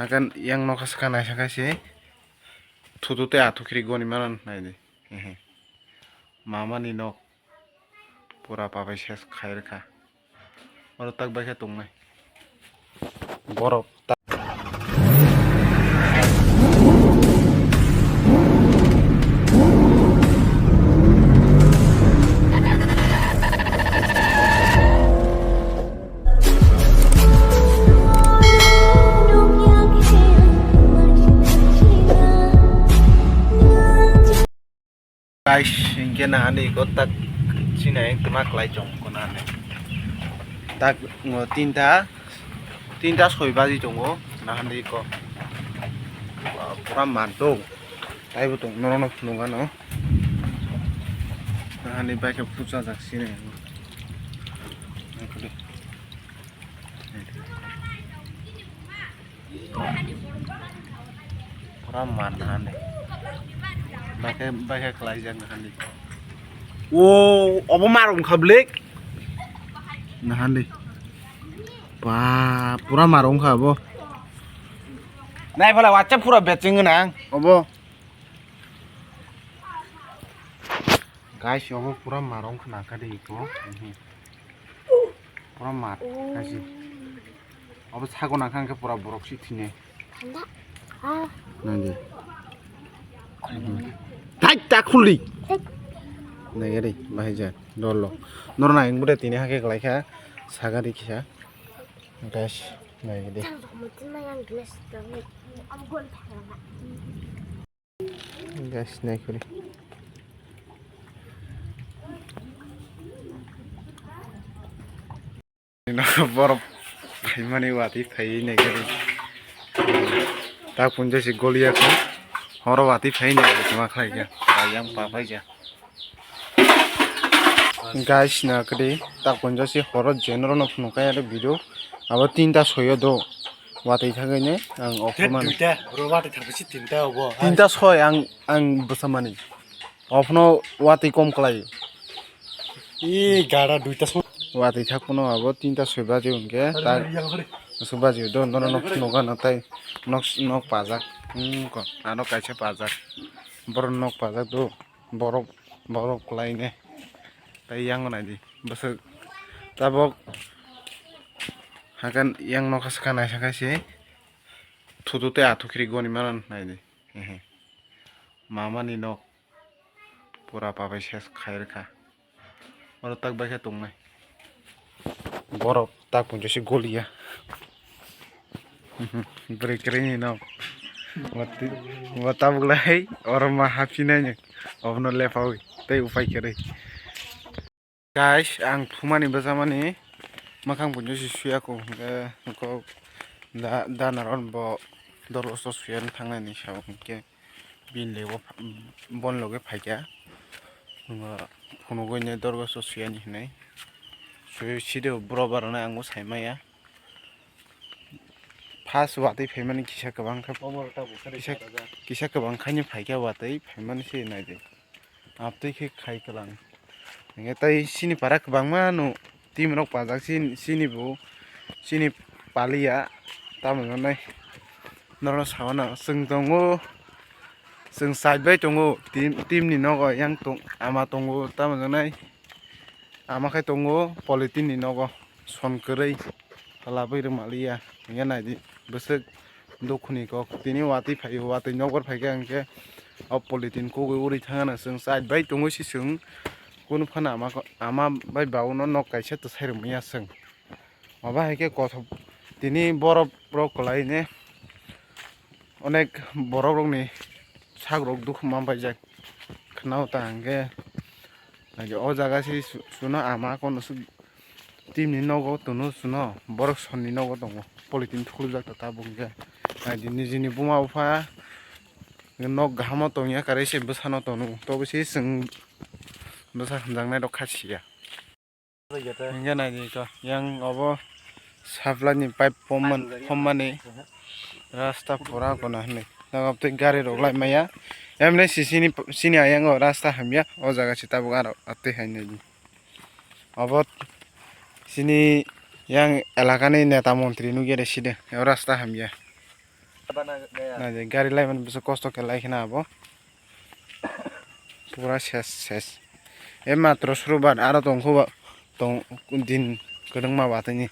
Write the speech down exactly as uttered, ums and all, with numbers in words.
Hakan yang nokha saka naisaka se thutu tei athukiri goni mano naidi. Ehe. Mamani nok pura pabai ses khai rwkha. Oro tak bai khe tongnai. Borok tak. Guys, hinkhe nahani iko tak chini ayang tuma khlai chong ko nahani. Tak ngo tinta, tinta soi baji tongo nahani iko. Pura man tong. Taibo tong, norokno phunuk ano. Nahani bai khe puchajak chini. Pura man nahani. Bai khe, bai khe khlaijak nahani. O, obo mar wngkha blik. Nahani. Ba, pura mar wngkha obo. Nai phala WhatsApp pura becheng gwnang obo. Guys, obo pura mar wngkha nangkha de iko. Mhm. Pura mar, guys. Obo sago nangkha hwnkhe pura borok si thwinai. Nangdi. Thai ta khuli. Nangya de, bahai ja, dolo. Noro nang bude tini hake khlaikha, saga de kisa. Guys, nangya de. Guys, nai khuli. Borok phaimani watwi phaiwi nai khuli. Tak punjo si goliya kho. Horo watwi phai nai khuli tuma khlai kha. Ayang pa phai kha. Guys, na kadi tak punjo si horo jenero no phunukha ya video. Abo tinta soyo do. Watwi thagwi ne ang off man. Duita, bro, watwi thagwi si tinta obo. Tinta soi ang, ang bwsa mani. Ophno watwi kom kwlai. Ee, gara duita soi. Watwi thak phano abo tinta soi baji hwnkhe tak. Yang hari. Soi baji do, no, no, no, no, no, tai nok, nok pajak. Hmm, ko, ano kaisa pajak. Borok nok pajak do. Borok, borok kwlai ne. Tai yang nai di. Bwswk tabok hakan yang nokha swkang naisakha se thutu tei athukiri goni mano naidi. Ehe. Mamani nok pura pabai ses khai rwkha. Oro tak bai khe tongnai. Borok tak punjo se goliya. Bwrwi kwrwini no. Wati-, wa tabuk lai oro ma hapsinai ni. Obono lepawi tei upai kwrwi. Guys, ang phumani bwchamani mwkhang punjo se suya kho hwnkhe kok da, dana ron bo dorgo so suyani thangnani sao hwnkhe. Bini loge pha-, boni loge phaikha. Phunugwi nai dorgo so suyani hinwi. Sui side borok barani ang bo saimaya. First watwi phaimani kisa kwbang kha, kisa, kisa kwbang khaini phaikha watwi phaimani se naidi. Amtwi khe khai kwlang. Hwnkhe tei chini para kwbangma no team rok pajak chini, chini bo chini paliya tamo nai norok sawana chwng tongo. Chwng side bai tongo, team, team ni nogo yang tong, ama tongo, tamo nai ama khai tongo polythene ni nogo, son kwrwi halabwi rwmaliya, hwnkhe naidi bwswk dukhuni kok, tini watwi phaio, watwi nokbar phaikhe hwnkhe o polythene kugwi uri thangano chwng side bai tongwi se chwng kunu phano ama, ama bai baono nok kaisa twsai rwmaya chwng. Abo hai khe kothok tini borok rok kwlai ne onek borok rok ni sak rok dukhu ma bai jak khna o ta hwnkhe o jaga se su-, suno ama kono su team ni nogo tunu suno borok son ni nogo tongo polythene thukjak ta tabuk hwnkhe niji ni buma bupha nok kaham o tongya kwrwi se bwsano tono tobo se chwng bwsa hamjaknai rok kha siya. Hingke naidi to, yang obo supply ni pipe pom man-, pom mani rasta pura kono hinwi. Nang tei gari rok lai maya. Emne si sini, sini ayang o rasta hamya. O jaga si tabuk aro atwi hai naidi. Obo sini yang elaka ni neta montri nugya de side. O rasta hamya. Naidi, gari laimani bwswk kosto khe lai kheno abo. Pura ses, ses. E matro suru bat aro tongkhu ba, tong din kwdwngma batwini.